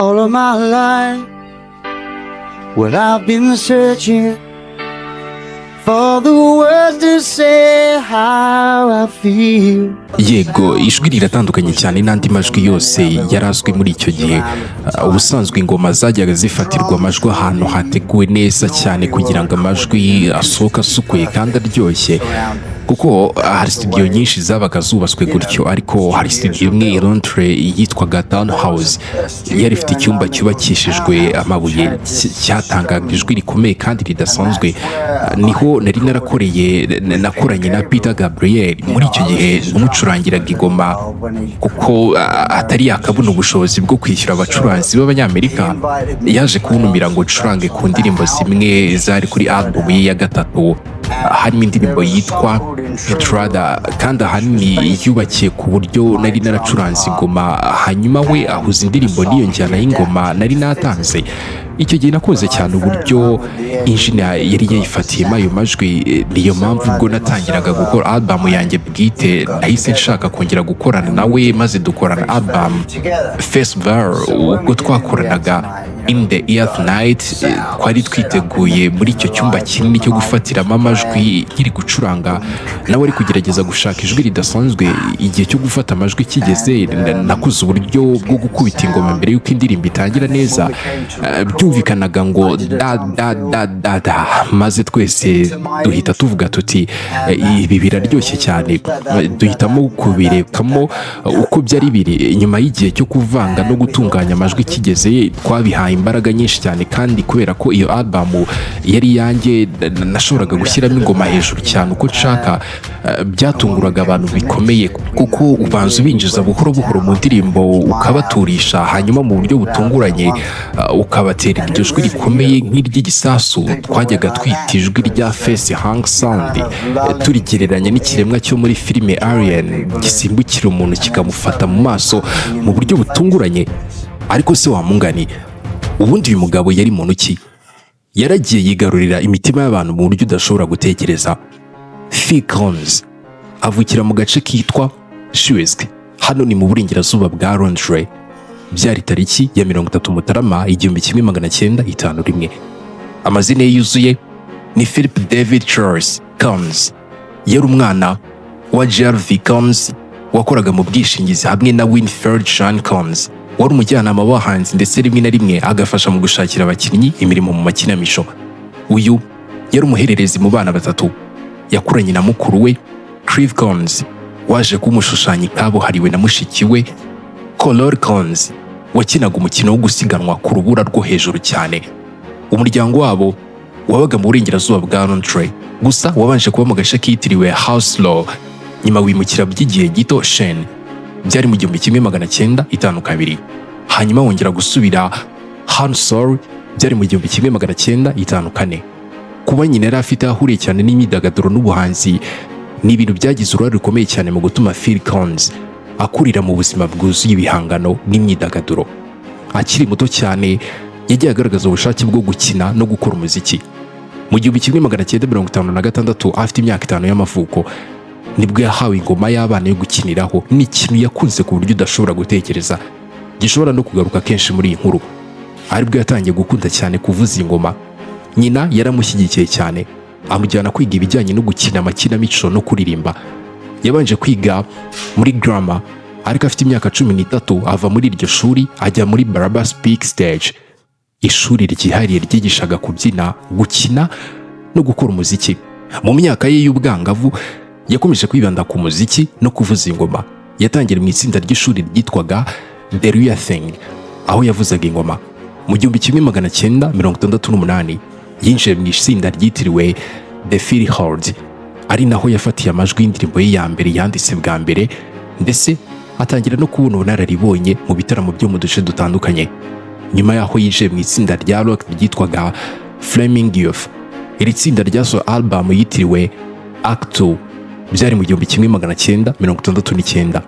All of my life, well, I've been searching for the words to say how I feel. Yego, ijwi riratandukanye cyane n'andi majwi yose yari azwi muri icyo gihe. Ubusanzwe ingoma zajyaga zifatirwa amajwi ahantu hateguwe neza cyane kugira ngo amajwi asohoke asukuye kandi aryoshye, kuko hari studio nyinshi zabaga zubatswe gutyo. Ariko hari studio imwe i Londres yitwaga Town House, yari ifite icyumba cyubakishijwe amabuye cyatangaga ijwi rikomeye kandi ridasanzwe. Niho nari narakoreye, nakoranye na Peter Gabriel. Muri icyo gihe namucurangiraga ingoma kuko atari yakabona ubushobozi bwo kwishyura abacuranzi b'Abanyamerika. Yaje kuntumira ngo ncurange ku ndirimbo zimwe zari kuri album ye ya gatatu, harimo indirimbo yitwa Intruder, kandi ahanini yubakiye ku buryo nari naracuranze ingoma, hanyuma we ahuza indirimbo n'iyo njyana y'ingoma nari natanze. Icyo gihe nakunze cyane uburyo engineer yari yayifatiyemo ayo majwi. Niyo mpamvu ubwo natangiraga gukora album yanjye bwite nahise nshaka kongera gukorana nawe, maze dukorana album Festival. Ubwo twakoranaga In the Air Tonight, twari twiteguye muri icyo cyumba kinini cyo gufatiramo amajwi, nkiri gucuranga, nawe ari kugerageza gushaka ijwi ridasanzwe. Igihe cyo gufata amajwi kigeze, nakoze uburyo bwo gukubita ingoma mbere y'uko indirimbo itangira neza. Byumvikanaga ngo da da da da da, maze twese duhita tuvuga tuti: "Ibi biraryoshye cyane." Duhitamo kubirekamo uko byari biri. Nyuma y'igihe cyo kuvanga no gutunganya amajwi kigeze, twabihaye imbaraga nyinshi cyane, kandi kubera ko iyo album yari iyanjye, nashoboraga gushyiramo ingoma hejuru cyane uko nshaka. Byatunguraga abantu bikomeye, kuko ubanza ubinjiza buhoro buhoro mu ndirimbo, ukabaturisha, hanyuma mu buryo butunguranye ukabatera iryo jwi rikomeye nk'iry'igisasu twajyaga twita ijwi rya face hang sound, turigereranya n'ikiremwa cyo muri filime Alien gisimbukira umuntu kikamufata mu maso mu buryo butunguranye. Ariko se wamungani, ubundi uyu mugabo yari muntu ki? Yaragiye yigarurira imitima y'abantu mu buryo udashobora gutekereza. Phil Collins avukira mu gace kitwa Shrewsbury, hano ni mu burengerazuba bwa Londres. Byari tariki ya 30 Mutarama 1951. Amazina ye yuzuye ni Philip David Charles Collins. Yari umwana wa J.R.V. Collins wakoraga mu bwishingizi hamwe na Winifred Jean Collins wari umujyanama w'abahanzi, ndetse rimwe na rimwe agafasha mu gushakira abakinnyi imirimo mu makinamico. Uyu yari umuhererezi mu bana batatu. Yakuranye na mukuru we Clive Collins waje kuba umushushanyi kabuhariwe na mushiki we Coral Collins wakinaga umukino wo gusiganwa ku rubura rwo hejuru cyane. Umuryango wabo wabaga mu burengerazuba bwa Londres, gusa wabanje kuba mu gace kitiriwe Hounslow, nyuma wimukira by'igihe gito Shen, byari mu 1952, hanyuma wongera gusubira Hounslow, byari mu 1954. Kuba nyina yari afite aho ahuriye cyane n'imyidagaduro n'ubuhanzi ni ibintu byagize uruhare rukomeye cyane mu gutuma Phil Collins akurira mu buzima bwuzuye ibihangano n'imyidagaduro. Akiri muto cyane yagiye agaragaza ubushake bwo gukina no gukora umuziki. Mu 1956, afite imyaka 5 y'amavuko, nibwo yahawe ingoma y'abana yo gukiniraho. Ni ikintu yakunze ku buryo udashobora gutekereza, gishobora no kugaruka kenshi muri iyi nkuru. Aribwo yatangiye gukunda cyane kuvuza ingoma. Nyina yaramushyigikiye cyane, amujyana kwiga ibijyanye no gukina amakinamico no kuririmba. Yabanje kwiga muri grammar, ariko afite imyaka 13 ava muri iryo shuri ajya muri Barabas Peak Stage, ishuri ryihariye ryigishaga kubyina, gukina no gukora umuziki. Mu myaka ye y'ubwangavu yakomeje kwibanda ku muziki no kuvuza ingoma. Yatangiye mu itsinda ry'ishuri ryitwaga The Real Thing, aho yavuzaga ingoma. Mu 1968 yinjiye mu itsinda ryitiriwe The Phil Horde, ari naho yafatiye amajwi y'indirimbo ye ya mbere yanditse bwa mbere, ndetse atangira no kubona ubunararibonye mu bitaramo byo mu duce dutandukanye. Nyuma y'aho yinjiye mu itsinda rya rock ryitwaga Flaming Youth. Iri tsinda ryasohoye album yitiriwe Act 2, byari mu 1969.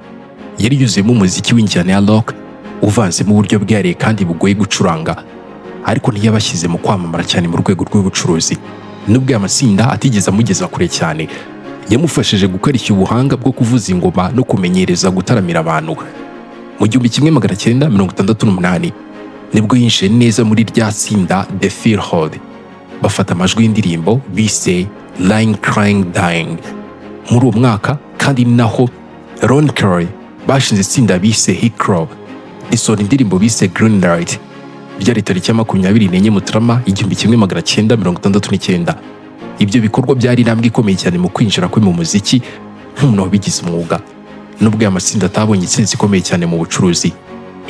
Yari yuzuyemo umuziki w'injyana ya rock uvanzemo uburyo bwihariye kandi bugoye gucuranga, ariko ntiyabashyize mu kwamamara cyane mu rwego rw'ubucuruzi. Nubwo aya matsinda atigeze amugeza kure cyane, yamufashije gukarishya ubuhanga bwo kuvuza ingoma no kumenyereza gutaramira abantu. Mu 1968 Nibwo yinjiye neza muri rya tsinda The Feelhood, bafata amajwi y'indirimbo bise Lying Crying Dying. Muri uwo mwaka kandi ni naho Ron Carey bashinze itsinda bise Hill Crow, risohora indirimbo bise Green Light. Byari tariki ya 24 Mutarama 1969. Ibyo bikorwa byari intambwe ikomeye cyane mu kwinjira kwe mu muziki nk'umuntu wabigize umwuga, nubwo aya matsinda atabonye intsinzi ikomeye cyane mu bucuruzi.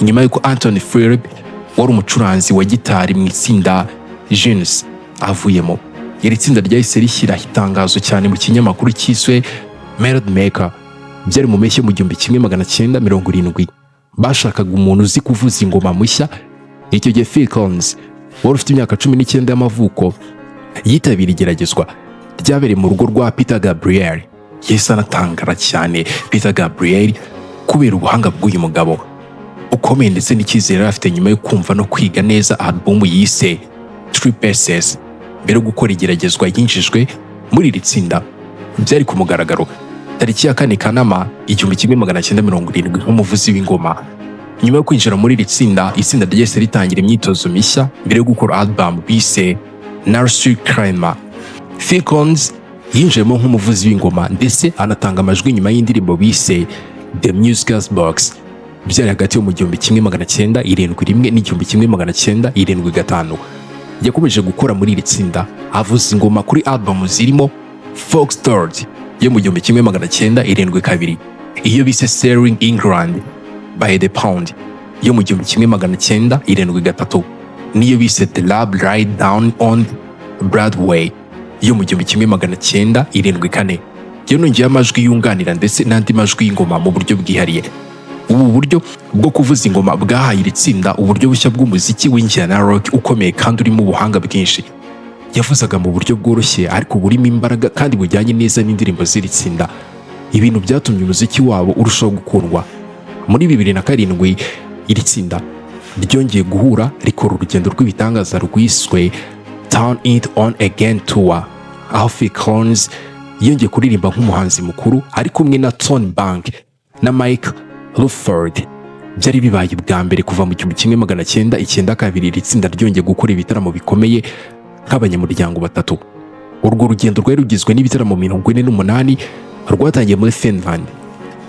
Inyuma y'uko Anthony Phillips, wari umucuranzi wa gitari mu itsinda Genesis, avuyemo, iri tsinda ryahise rishyiraho itangazo cyane mu kinyamakuru cyiswe Melody Maker. Byari mu mpeshyi mu 1970. Bashakaga umuntu uzi kuvuza ingoma mushya. Icyo gihe Phil Collins, wari ufite imyaka 19 y'amavuko, yitabira igeragezwa ryabereye mu rugo rwa Peter Gabriel. Yahise anatangara cyane Peter Gabriel kubera ubuhanga bw'uyu mugabo ukomeye ndetse n'icyizere yari afite nyuma yo kumva no kwiga neza album yise Three Pieces. Mbere yo gukora igeragezwa, yinjijwe muri iri tsinda. Byari ku mugaragaro tariki ya 4 Kanama 1970 nk'umuvuzi w'ingoma. Nyuma yo kwinjira muri iri tsinda, itsinda ryahise ritangira imyitozo mishya mbere yo gukora album bise Nursery Cryme. Phil Collins yinjiyemo nk'umuvuzi w'ingoma ndetse anatanga amajwi nyuma y'indirimbo bise The Music Box. Byari hagati yo mu 1971 n'1975. Yakomeje gukora muri iri tsinda, avuza ingoma kuri album zirimo Foxtrot yo mu 1972, iyo bise Selling England by the Pound yo mu 1973, n'iyo bise The Last Ride Down on Broadway yo mu 1974. Yanongeyeho amajwi yunganira ndetse n'andi majwi y'ingoma mu buryo bwihariye. Ubu buryo bwo kuvuza ingoma bwahaye iri tsinda uburyo bushya bw'umuziki w'injyana ya rock ukomeye kandi urimo ubuhanga bwinshi. Yavuzaga mu buryo bworoshye ariko burimo imbaraga kandi bujyanye neza n'indirimbo z'iri tsinda, ibintu byatumye umuziki wabo urushaho gukundwa. Muri 2007 iri tsinda ryongeye guhura, rikora urugendo rw'ibitangaza rwiswe Turn It On Again Tour, aho Phil Collins yongeye kuririmba nk'umuhanzi mukuru ari kumwe na Tony Banks na Mike Rutherford. Byari bibaye ubwa mbere kuva mu 1992 iri tsinda ryongeye gukora ibitaramo bikomeye nk'abanyamuryango batatu. Urwo rugendo rwari rugizwe n'ibitaramo 48, rwatangiye muri Finland.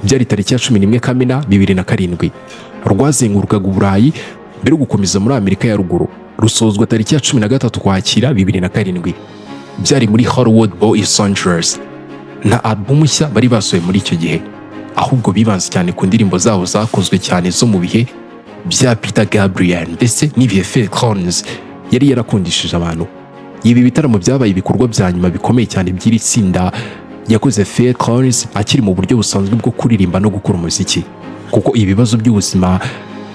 Byari tariki ya 11 Kamena 2007. Rwazengurukaga Uburayi mbere yo gukomeza muri Amerika ya Ruguru, rusozwa tariki ya 13 Kwakira 2007. Byari muri Hollywood Bowl i Los Angeles. Nta album nshya bari basohoye muri icyo gihe, ahubwo bibanze cyane ku ndirimbo zabo zakozwe cyane zo mu bihe bya Peter Gabriel ndetse n'ibihe Phil Collins yari yarakundishije abantu. Ibi bitaramo byabaye ibikorwa bya nyuma bikomeye cyane by'iri tsinda yakoze Phil Collins akiri mu buryo busanzwe bwo kuririmba no gukora umuziki, kuko ibibazo by'ubuzima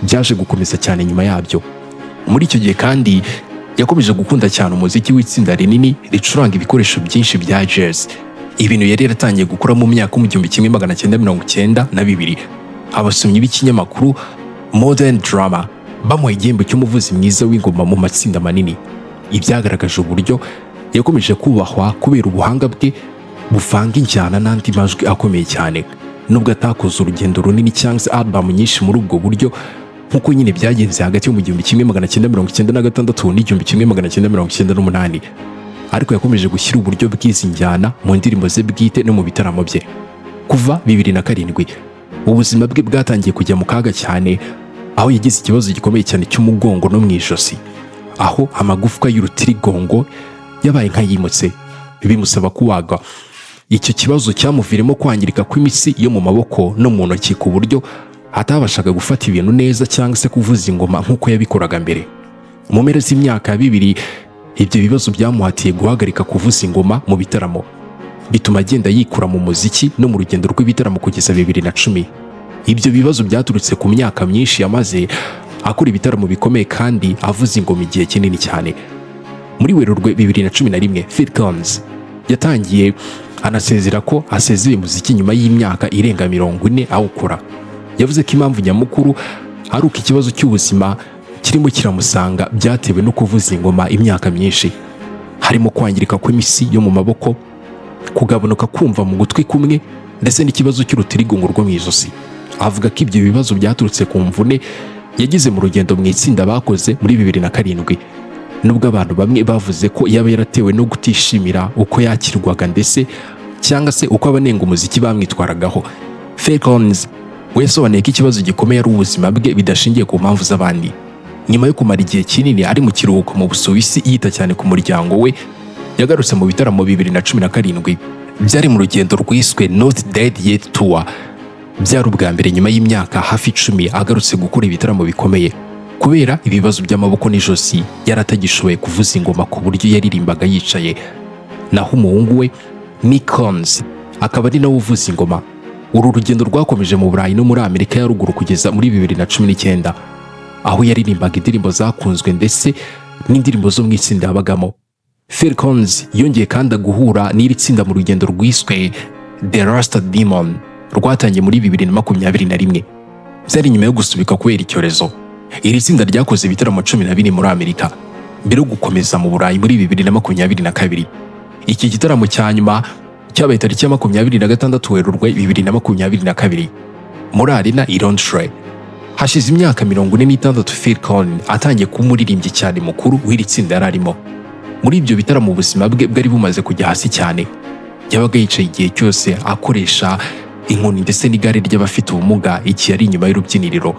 byaje gukomeza cyane nyuma yabyo. Muri icyo gihe kandi yakomeje gukunda cyane umuziki w'itsinda rinini ricuranga ibikoresho byinshi bya jazz, ibintu yari yaratangiye gukora mu myaka mu 1992. Abasomyi b'ikinyamakuru Modern Drummer bamuha igihembo cy'umuvuzi mwiza w'ingoma mu matsinda manini, ibyagaragaje uburyo yakomeje kubahwa kubera ubuhanga bwe buvanga injyana n'andi majwi akomeye cyane, nubwo atakoze urugendo runini cyangwa se album nyinshi muri ubwo buryo nk'uko nyine byagenze hagati yo mu 1996 n'1998. Ariko yakomeje gushyira uburyo bw'izi njyana mu ndirimbo ze bwite no mu bitaramo bye. Kuva 2007 ubuzima bwe bwatangiye kujya mu kaga cyane, aho yagize ikibazo gikomeye cyane cy'umugongo no mu ijosi, aho amagufwa y'urutirigongo yabaye nk'ayimutse, bimusaba kubaga. Icyo kibazo cyamuviremo kwangirika kw'imitsi yo mu maboko no mu ntoki, ku buryo atabashaga gufata ibintu neza cyangwa se kuvuza ingoma nk'uko yabikoraga mbere. Mu mpera z'imyaka ya bibiri, ibyo bibazo byamuhatiye guhagarika kuvuza ingoma mu bitaramo, bituma agenda yikura mu muziki no mu rugendo rw'ibitaramo kugeza 2010. Ibyo bibazo byaturutse ku myaka myinshi yamaze akora ibitaramo bikomeye kandi avuza ingoma igihe kinini cyane. Muri Werurwe 2011 Phil Collins yatangiye anasezera ko asezeye umuziki nyuma y'imyaka irenga 40 awukora. Yavuze ko impamvu nyamukuru ari uko ikibazo cy'ubuzima kirimo kiramusanga byatewe no kuvuza ingoma imyaka myinshi, harimo kwangirika kw'imitsi yo mu maboko, kugabanuka kumva mu gutwi kumwe ndetse n'ikibazo cy'urutirigongo rwo mu ijosi. Avuga ko ibyo bibazo byaturutse ku mvune. Yagize mu rugendo mu itsinda bakoze muri 2007, nubwo abantu bamwe bavuze ko yaba yaratewe no kutishimira uko yakirwaga ndetse cyangwa se uko abanenga umuziki bamwitwaragaho. Phil Collins we yasobanuye ko ikibazo gikomeye ari ubuzima bwe, bidashingiye ku mpamvu z'abandi. Nyuma yo kumara igihe kinini ari mu kiruhuko mu Busuwisi yita cyane ku muryango we, yagarutse mu bitaramo 2017. Byari mu rugendo rwiswe Not Dead Yet Tour. Byari ubwa mbere nyuma y'imyaka hafi 10 agarutse gukora ibitaramo bikomeye. Kubera ibibazo by'amaboko n'ijosi, yari atagishoboye kuvuza ingoma, ku buryo yaririmbaga yicaye, naho umuhungu we Nick Collins akaba ari nawe uvuza ingoma. Uru rugendo rwakomeje mu Burayi no muri Amerika ya Ruguru kugeza muri 2019, aho yaririmbaga indirimbo zakunzwe ndetse n'indirimbo zo mu itsinda yabagamo. Phil Collins yongeye kandi guhura n'iri tsinda mu rugendo rwiswe The Last Demon rwatangiye muri 2021. Byari nyuma yo gusubika kubera icyorezo. Iri tsinda ryakoze ibitaramo 14 muri Amerika mbere yo gukomeza mu Burayi muri 2022. Iki gitaramo cya nyuma cyabaye tariki ya 26 Werurwe 2022 muri Arena i Londres. Hashize imyaka 46 Phil Collins atangiye kuba umuririmbyi cyane mukuru w'iri tsinda yari arimo. Muri ibyo bitaramo, ubuzima bwe bwari bumaze kujya hasi cyane. Yabaga yicaye igihe cyose, akoresha inkoni ndetse n'igare ry'abafite ubumuga igihe ari inyuma y'urubyiniriro.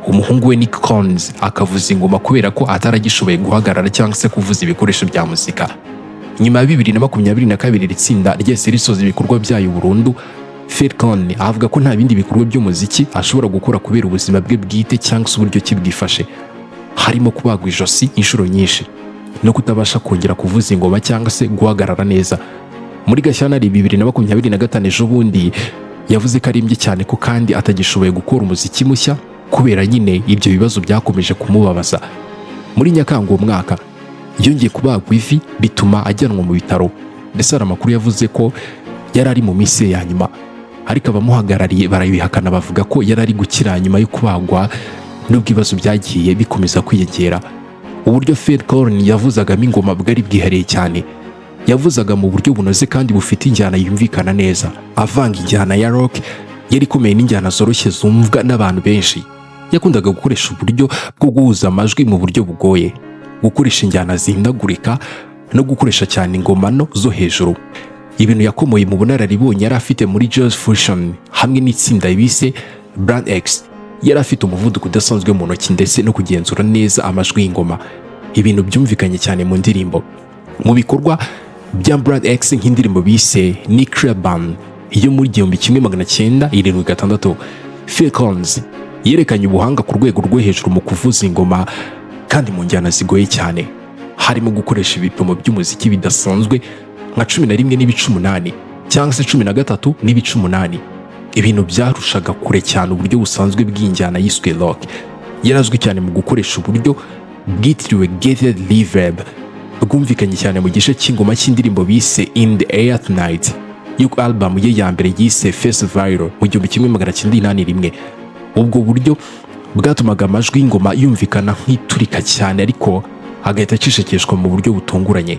Umuhungu we Nick Collins akavuza ingoma kubera ko ataragishoboye guhagarara cyangwa se kuvuza ibikoresho bya muzika. Nyuma ya 2022, iri tsinda ryese risoza ibikorwa byayo burundu. Phil Collins avuga ko nta bindi bikorwa by'umuziki ashobora gukora kubera ubuzima bwe bwite cyangwa se uburyo ki bwifashe, harimo kubagwa ijosi inshuro nyinshi no kutabasha kongera kuvuza ingoma cyangwa se guhagarara neza. Muri Gashyantare 2025, ejo bundi, yavuze ko arembye cyane, ko kandi atagishoboye gukora umuziki mushya kubera nyine ibyo bibazo byakomeje kumubabaza. Muri Nyakanga uwo mwaka yongeye kubagwa ivi, bituma ajyanwa mu bitaro, ndetse hari amakuru yavuze ko yari ari mu minsi ye ya nyuma, ariko abamuhagarariye barabihakana, bavuga ko yari ari gukira nyuma yo kubagwa, nubwo ibibazo byagiye bikomeza kwiyongera. Uburyo Phil Collins yavuzagamo ingoma bwari bwihariye cyane. Yavuzaga mu buryo bunoze kandi bufite injyana yumvikana neza, avanga injyana ya rock yari ikomeye n'injyana zoroshye zumvwa n'abantu benshi. Yakundaga gukoresha uburyo bwo guhuza amajwi mu buryo bugoye, gukoresha injyana zihindagurika no gukoresha cyane ingoma nto zo hejuru, ibintu yakomoye mu bunararibonye yari afite muri Jazz Fusion hamwe n'itsinda bise Brand X. Yari afite umuvuduko udasanzwe mu ntoki ndetse no kugenzura neza amajwi y'ingoma, ibintu byumvikanye cyane mu ndirimbo. Mu bikorwa bya Brand X, nk'indirimbo bise Nuclear Bomb yo muri 1976, Phil Collins yerekanye ubuhanga ku rwego rwo hejuru mu kuvuza ingoma kandi mu njyana zigoye cyane, harimo gukoresha ibipimo by'umuziki bidasanzwe nka 11.8 cyangwa se 13.8, ibintu byarushaga kure cyane uburyo busanzwe bw'injyana yiswe rock. Yarazwi cyane mu gukoresha uburyo bwitiriwe gated reverb, bwumvikanye cyane mu gice cy'ingoma cy'indirimbo bise In the Air Tonight yo ku album ye ya mbere yise Face Value mu 1981. Ubwo buryo bwatumaga amajwi y'ingoma yumvikana nk'iturika cyane, ariko agahita acishekeshwa mu buryo butunguranye,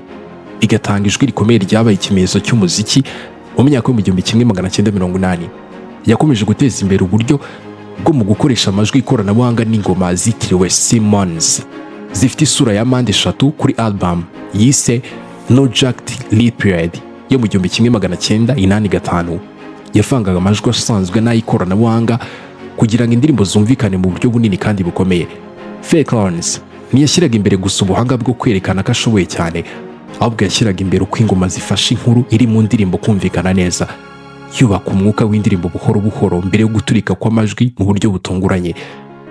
bigatanga ijwi rikomeye ryabaye ikimenyetso cy'umuziki mu myaka yo mu 1980. Yakomeje guteza imbere uburyo bwo mu gukoresha amajwi y'ikoranabuhanga n'ingoma zitiriwe Simmons zifite isura ya mpande eshatu kuri album yise No Jacket Required yo mu 1985. Yavangaga amajwi asanzwe n'ay'ikoranabuhanga kugira ngo indirimbo zumvikane mu buryo bunini kandi bukomeye. Phil Collins ntiyashyiraga imbere gusa ubuhanga bwo kwerekana ko ashoboye cyane, ahubwo yashyiraga imbere uko ingoma zifasha inkuru iri mu ndirimbo kumvikana neza, yubaka umwuka w'indirimbo buhoro buhoro mbere yo guturika kw'amajwi mu buryo butunguranye.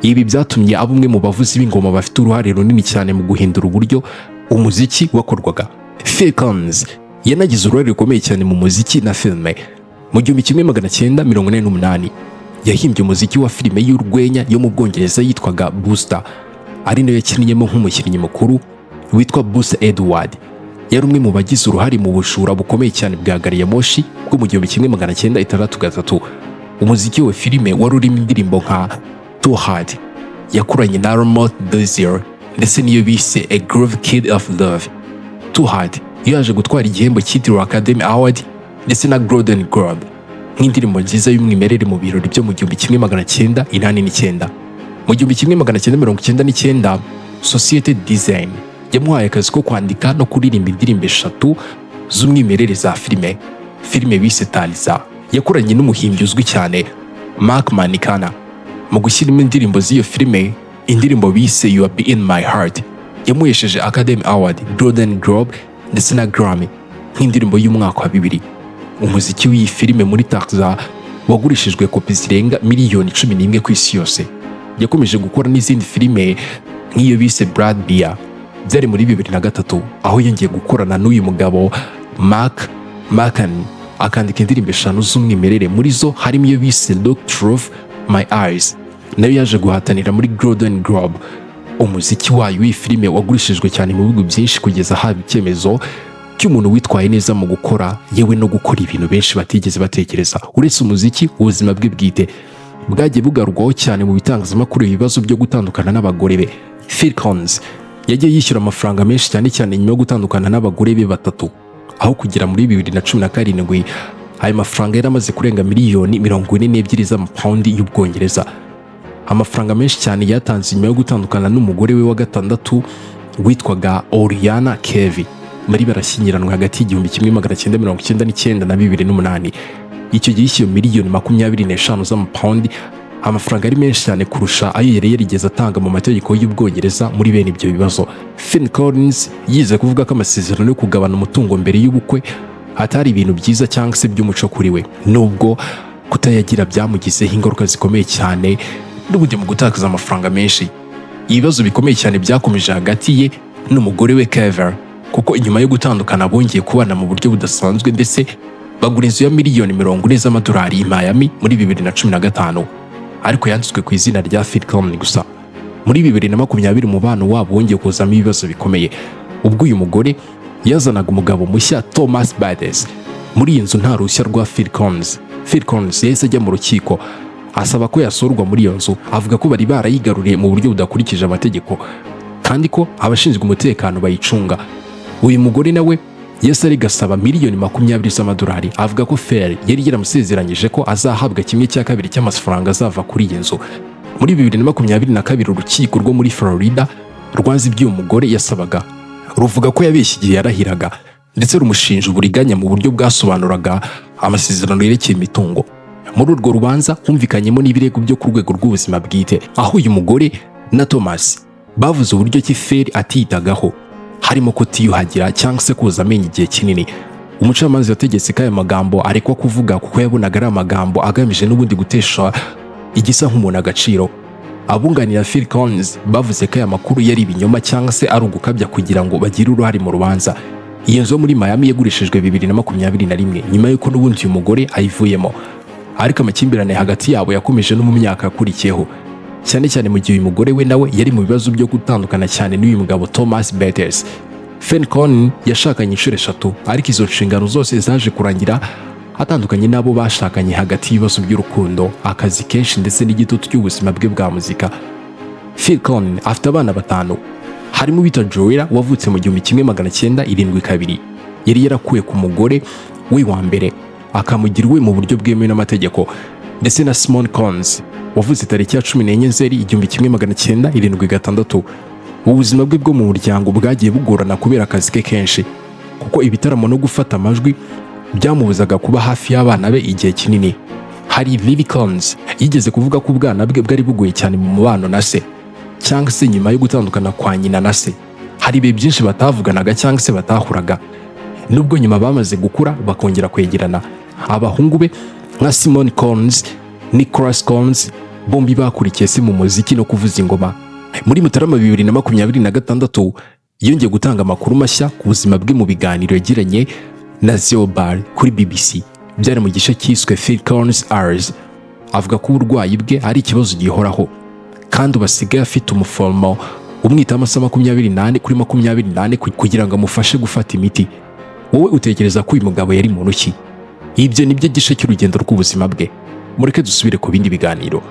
Ibi byatumye aba umwe mu bavuzi b'ingoma bafite uruhare runini cyane mu guhindura uburyo umuziki wakorwaga. Phil Collins yanagize uruhare rukomeye cyane mu muziki na filime. Mu 1988 yahimbye umuziki wa filime y'urwenya yo mu Bwongereza yitwaga Buster, ari nayo yakinnyemo nk'umukinnyi mukuru witwa Buster Edward. Yari umwe mu bagize uruhare mu bujura bukomeye cyane bwa gari ya moshi bwo mu 1963. Umuziki wa filime wari urimo indirimbo nka Too Hard yakoranye na Lamont Dozier ndetse n'iyo bise A Groovy Kind of Love. Too Hard yaje gutwara igihembo cyitiriwe Academy Award ndetse na Golden Globe nk'indirimbo nziza y'umwimerere mu birori byo mu 1989. Mu 1999, Societe Design yamuhaye akazi ko kwandika no kuririmba indirimbo eshatu z'umwimerere za filime bise Tarzan. Yakoranye n'umuhimbyi uzwi cyane Mark Manikana mu gushyiramo indirimbo z'iyo filime. Indirimbo bise "You Be In My Heart" yamuhesheje Academy Award, Golden Globe ndetse na Grammy nk'indirimbo y'umwaka wa 2000. Umuziki w'iyi filime muri Tarzan wagurishijwe kopi zirenga miliyoni 11 ku isi yose. Yakomeje gukora n'izindi filime nk'iyo bise Brad Bear, byari muri 2003, aho yongeye gukorana n'uyu mugabo Mark Makan, akandika indirimbo eshanu z'umwimerere. Muri zo harimo iyo bise "Look Through My Eyes", nayo yaje guhatanira muri Golden Globe. Umuziki wayo w'iyi filime wagurishijwe cyane mu bihugu byinshi, kugeza haba icyemezo cy'umuntu witwaye neza mu gukora, yewe no gukora ibintu benshi batigeze batekereza. Uretse umuziki, ubuzima bwe bwite bwagiye bugarukwaho cyane mu bitangazamakuru, ibibazo byo gutandukana n'abagore be. Phil Collins yagiye yishyura amafaranga menshi, cyane cyane nyuma yo gutandukana n'abagore be batatu, aho kugera muri 2017 ayo mafaranga yari amaze kurenga miliyoni 42 z'amapawundi y'Ubwongereza. Amafaranga menshi cyane yatanze nyuma yo gutandukana n'umugore we wa gatandatu witwaga Oriana Kevi, bari barashyingiranwe hagati y'1999 na 2008. Icyo gihe yishyuye miliyoni 25 z'amapawundi, amafaranga ari menshi cyane kurusha ayo yari yarigeze atanga mu mategeko y'Ubwongereza muri bene ibyo bibazo. Phil Collins yize kuvuga ko amasezerano yo kugabana umutungo mbere y'ubukwe atari ibintu byiza cyangwa se by'umuco kuri we, nubwo kutayagira byamugizeho ingaruka zikomeye cyane n'ubundi mu gutakaza amafaranga menshi. Ibibazo bikomeye cyane byakomeje hagati ye n'umugore we Kever, kuko inyuma yo gutandukana bongeye kubana mu buryo budasanzwe, ndetse bagura inzu ya miliyoni 40 z'amadolari i Miami muri 2015, ariko yanditswe ku izina rya Phil Collins gusa. Muri 2020 umubano wabo wongeye kuzamo ibibazo bikomeye, ubwo uyu mugore yazanaga umugabo mushya Thomas Bates muri iyi nzu nta ruhushya rwa Phil Collins. Phil Collins yahise ajya mu rukiko asaba ko yasohorwa muri iyo nzu, avuga ko bari barayigaruriye mu buryo budakurikije amategeko kandi ko abashinzwe umutekano bayicunga. Uyu mugore nawe yahise arigasaba miliyoni 20 z'amadolari, avuga ko Phil yari yaramusezeranyije ko azahabwa 1/2 cy'amafaranga azava kuri iyi nzu. Muri 2022 urukiko rwo muri Florida rwanze ibyo uyu mugore yasabaga, ruvuga ko yabeshye igihe yarahiraga, ndetse rumushinja uburiganya mu buryo bwasobanuraga amasezerano yerekeye imitungo. Muri urwo rubanza humvikanyemo n'ibirego byo ku rwego rw'ubuzima bwite, aho uyu mugore na Thomas bavuze uburyo ki Phil atitagaho, harimo kutiyuhagira cyangwa se koza amenyo igihe kinini. Umucamanza yategetse ko aya magambo arekwa kuvuga, kuko yabonaga ari amagambo agamije n'ubundi gutesha igisa nk'umuntu agaciro. Abunganira Phil Collins bavuze ko aya makuru yari ibinyoma cyangwa se ari ugukabya kugira ngo bagire uruhare mu rubanza. Iyi nzu yo muri Miami yagurishijwe 2021, nyuma y'uko n'ubundi uyu mugore ayivuyemo, ariko amakimbirane hagati yabo yakomeje no mu myaka yakurikiyeho, cyane cyane mu gihe uyu mugore we nawe yari mu bibazo byo gutandukana cyane n'uyu mugabo Thomas Bates. Phil Collins yashakanye inshuro eshatu, ariko izo nshingano zose zaje kurangira atandukanye n'abo bashakanye, hagati y'ibibazo by'urukundo, akazi kenshi ndetse n'igitutu cy'ubuzima bwe bwa muzika. Phil Collins afite abana batanu, harimo uwitwa Joella wavutse mu 1972, yari yarakuwe ku mugore we wa mbere akamugira uwe mu buryo bwemewe n'amategeko, ndetse na Simon Collins wavutse tariki ya 14 Nzeri 1976. Ubuzima bwe bwo mu muryango bwagiye bugorana kubera akazi ke kenshi, kuko ibitaramo no gufata amajwi byamubuzaga kuba hafi y'abana be igihe kinini. Hari Lily Collins yigeze kuvuga ko ubwana bwe bwari bugoye cyane mu mubano na se, cyangwa se nyuma yo gutandukana kwa nyina na se hari ibihe byinshi batavuganaga cyangwa se batahuraga, nubwo nyuma bamaze gukura bakongera kwegerana. Abahungu be nka Simon Collins, Nicholas Collins bombi bakurikiye se mu muziki no kuvuza ingoma. Muri Mutarama 2026 yongeye gutanga amakuru mashya ku buzima bwe mu biganiro yagiranye na Zero Bar kuri BBC. Byari mu gice cyiswe Phil Collins Hours, avuga ko uburwayi bwe ari ikibazo gihoraho, kandi ubu asigaye afite umuforomo umwitaho amasaha 24 kuri 24 kugira ngo amufashe gufata imiti. Wowe utekereza ko uyu mugabo yari muntu ki? Ibyo ni byo gice cy'urugendo rw'ubuzima bwe. Mureke dusubire ku bindi biganiro.